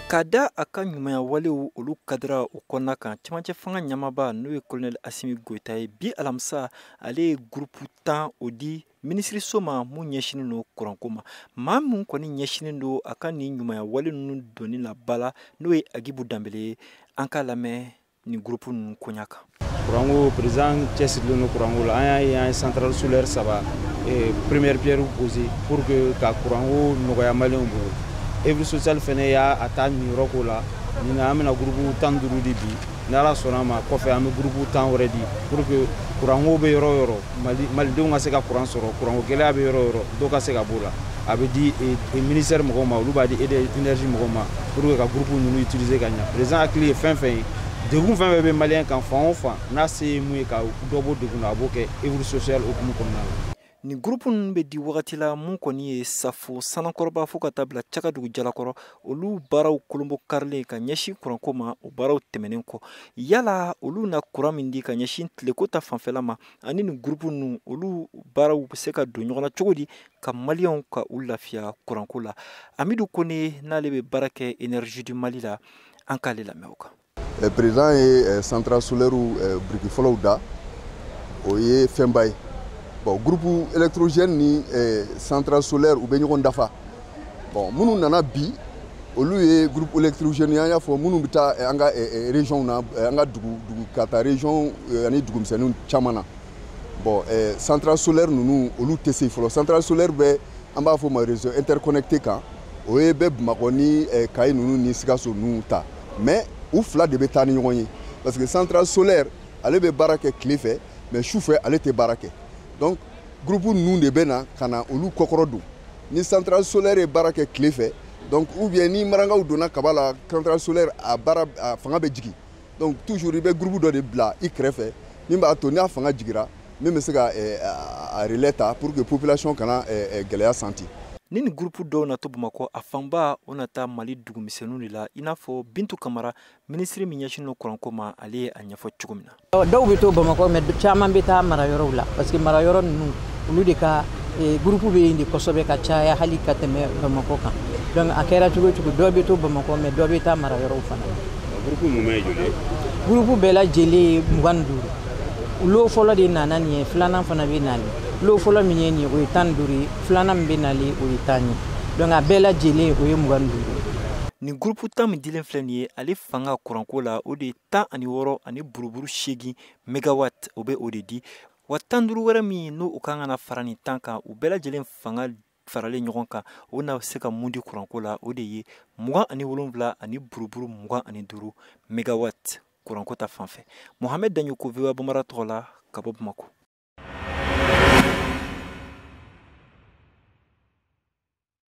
Ka da a ka ɲumanya walew olu kadira o kɔnɔna kan, cɛmancɛ fanga ɲamaba n'o ye colonel Assimi Goïta ye, bi alamisa ale ye groupe 10 o di minisiriso ma mun ɲɛsinnen don kuranko ma. Maa mun kɔni ɲɛsinnen don a ka nin ɲumanya wale ninnu donni la ba la, n'o ye Agibu Danbele ye, an k'a lamɛn nin groupe ninnu koɲa kan. Kuranko président cɛsirilen don kuranko la. An y'a ye, an ye centrale solaire 3 première pierre posée pour que ka kuranko nɔgɔya maliyɛnw bolo. Œuvre sociale fɛnɛ y'a a ta niyɔrɔ k'o la. Ɲinan an bɛna groupe 15 di bi, ni Ala sɔnna a ma, kɔfɛ an bɛ groupe 10 wɛrɛ di pour que kuranko bɛ yɔrɔ o yɔrɔ, malidenw ka se ka kuran sɔrɔ, kuranko gɛlɛya bɛ yɔrɔ o yɔrɔ, dɔ ka se ka b'o la. A bɛ di ministère mɔgɔw ma, olu b'a di énergie mɔgɔw ma pour que ka groupe ninnu utiliser ka ɲa. Président hakili ye fɛn fɛn ye, degun fɛn fɛn bɛ maliyɛn kan fan o fan, n'a se ye mun ye ka dɔ bɔ degun na, a b'o kɛ œuvre sociale hukumu kɔnɔna la. Nin groupe ninnu bɛ di wagati la mun kɔni ye Safo Sanakɔrɔba fo ka taa bila Cakadugu Jalakɔrɔ, olu baaraw kolonbo karilen ka ɲɛsin kuranko ma, o baaraw tɛmɛnen kɔ, yala olu na kuran min di ka ɲɛsin tileko ta fanfɛla ma, ani nin groupe ninnu olu baaraw bɛ se ka don ɲɔgɔn na cogo di ka maliyɛnw ka u lafiya kuranko la? Amidu Kone n'ale bɛ baara kɛ Énergie du Mali la, an k'ale lamɛn o kan. Président ye centrale solaire biriki fɔlɔw da, o ye fɛnba ye. Bon, groupe électrogène ni centrale solaire u bɛ ɲɔgɔn dafa. Bon, minnu nana bi, olu ye groupe électrogène ye, an y'a fɔ minnu bɛ taa an ka région na, an ka dugu dugu ka taa région ani dugumisɛnninw caman na. Bon, centrale solaire ninnu, olu tɛ se fɔlɔ. Centrale solaire bɛ, an b'a fɔ o ma réseau interconnecté kan, o ye bɛ Bamakɔ ni Kayi ninnu ni Sikaso ninnu ta, mais u fila de bɛ taa ni ɲɔgɔn ye, parce que centrale solaire ale bɛ baara kɛ tile fɛ, mais su fɛ ale tɛ baara kɛ. Donc groupe ninnu de bɛ na ka na olu kɔkɔrɔ don. Ni centrale solaire ye baara kɛ tile fɛ, donc ou bien ni marankaw donna kaba la, centrale solaire a baara a fanga bɛ jigin. Donc toujours i bɛ groupe dɔ de bila i kɛrɛfɛ min b'a to n'a fanga jigira, min bɛ se ka a relais ta pour que population kana gɛlɛya santi. Ni nin groupe dɔw na to Bamakɔ, a fanba o na taa Mali dugumisɛnninw de la, i n'a fɔ Bintu Kamara, minisiri min ɲɛsinnen don kuranko ma, ale ye a ɲɛfɔ cogo min na. Dɔw bɛ to Bamakɔ, mais caman bɛ taa marayɔrɔw la, parce que marayɔrɔ ninnu olu de ka groupe bɛ yen de kosɛbɛ ka caya hali ka tɛmɛ Bamakɔ kan. Donc a kɛra cogo o cogo, dɔw bɛ to Bamakɔ, mais dɔ bɛ taa marayɔrɔw fana na. Groupe mun ye joli ye? Groupe bɛɛ lajɛlen ye 25. Lot fɔlɔ de nana nin ye, filanan fana bɛ nalen. Lot fɔlɔ min ye nin ye, o ye 15 ye, filanan min bɛ nalen, o ye 10 ye. Donc a bɛɛ lajɛlen o ye 25 ye. Nin groupe 10 min dilen filɛ nin ye, ale fanga kuranko la, o de ye 16 ani buruburu 8 mégawatt, o bɛ o de di. Wa 15 wɛrɛ min n'o o kan ka na fara nin 10 kan, u bɛɛ lajɛlen fanga faralen ɲɔgɔn kan, o na se ka mun di kuranko la, o de ye 27 ani buruburu 25 mégawatt kuranko ta fan fɛ. Mohamed Daɲoko, VOA Bambara tɔgɔ la, ka bɔ Bamakɔ.